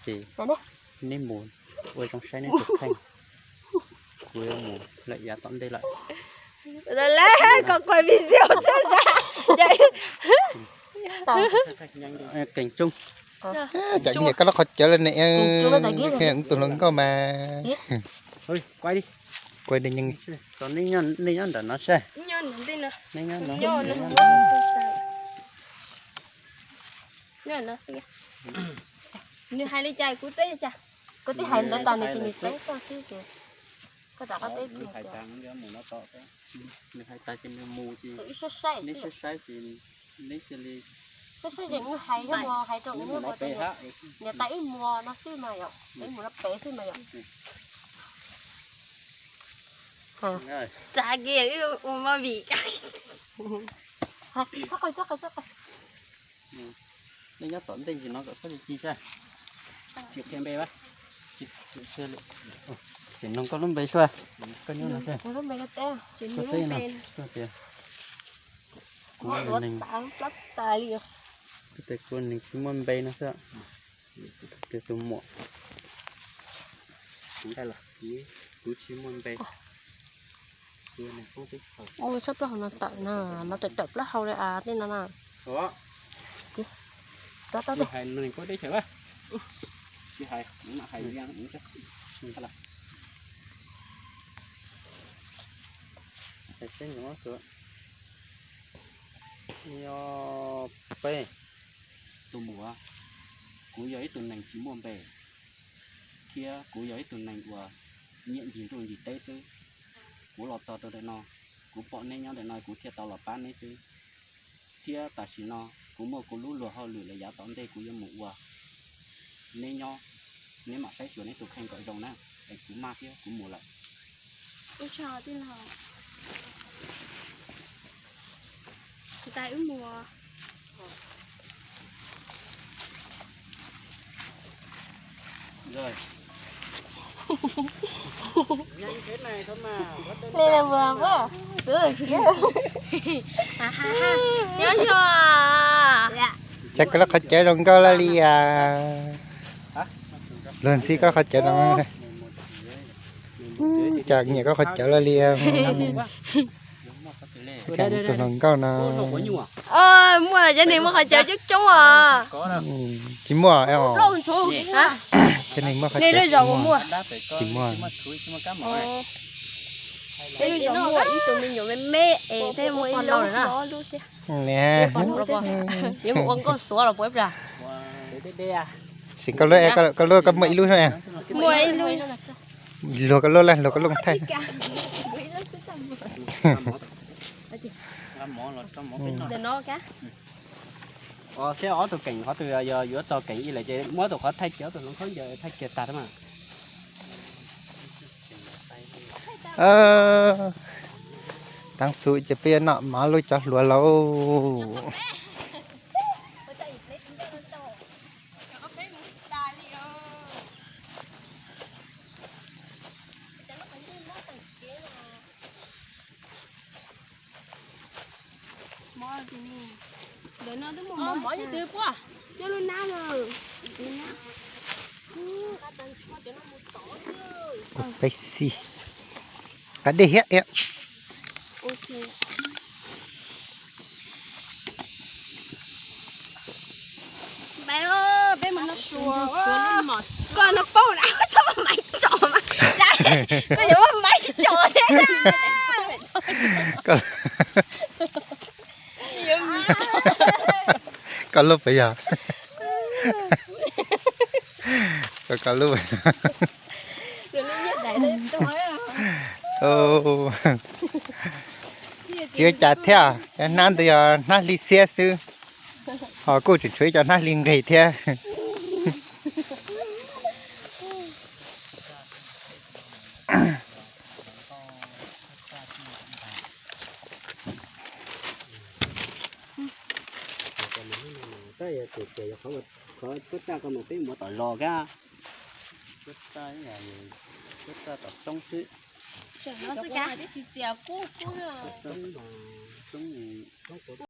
Ces neb mus ua zoo saib neb tus kheej, kuv yuav mus lawm yav tom ntej lawm. Lawv kom kuv video xwb. Keem tsooj. Cas niam koj lub qhov cawv los ne, tus hluas nkauj mas. Kuv de nyeej. Nej nyob ntawm no seb. Nej nyob no. Nws hais li cas kuv teb li cas. Koj twb hais ntawd tas nws ces nws teb koj xwb ces koj rov qab teb kiag. Nws hais tas ces nws mus ces neb saib saib ces neb cia li saib saib ces nws hais, hais rau nws mus no pem, niam tais wb mus no xwb mas yom, wb mus no pem xwb mas yom. Txav kiag wb ua movie. Txhob qw, txhob qw, txhob qw. Nej nyob tom ntej ntsis no kom txhob li ci saib. Tsis qhia npe, ces noog koj lub npe xwb. Koj nyob no xwb. Koj teb no, koj tias kuv neeg, koj tias kuv neeg tsis muaj npe no xwb. Tias tus muam, kuv tsis muaj npe. Ua tshaj plaub hau no tawm na, mas tawm tawm plaub hau li a tej no na. Tsis hais neeg kuv teb chaws, tsis hais, hais peb. Tus muam, kuv yog ib tug neeg tsis muaj npe, thiab kuv yog ib tug neeg uas nyiam ncig nruj ncig teb xwb. Kuv los txog rau ntawm no, kuv pom neb nyob ntawm no kuv thiaj tau los pab neb xwb. Thiab tam sim no kuv muaj kuv lub luag hauj lwm lawm, yav tom ntej kuv yuav mus ua. Neb nyob, neb mam saib xyuas neb tus kheej kom zoo na, es kuv maj thiab kuv mus lawm. Cas koj lub qhov cawv zoo nkauj laj li as. Luag ntxhi koj qhov cawv no. Cas nyiam koj qhov cawv laj li. Tus hluas nkauj no. Muaj cov neeg muaj qhov cawv coob coob os. Tsis muaj. Cov neeg muaj qhov cawv tsis muaj. Peb lub zos muaj ib tug me nyuam me me es peb muaj ib lub hlob lub thiab. Yuav mus ua nkauj xuav los puas ib plag? Sim koj lub, koj lub koj muaj ib lub xwb. Muaj ib lub. Luag koj lub laj, luag koj lub thaij. Seb ob tug keem qhov twg, yog yuav txog keem ib lawm ces muab tus qhov thaij kiag, ob tug hluas nkauj ntawd thaij kiag tag mas. Tav su ces peb yuav noj mov lub cov hluas lauj. Peb xij qab dej thiab. Koj no paub na, txhob maiv tso mas, koj yuav muab maiv tso thiab na. Koj lub puas yog? Koj lub. Tsis ua cas thiab, cov hnab ntawd yog hnab hli xiab xwb, ho kuj tseem tshuav ib co hnab hli nqis thiab. Qhov puab txaj koj mas peb muab tom zos kab. Puab txaj, puab txaj tom roob xwb. Roob, roob.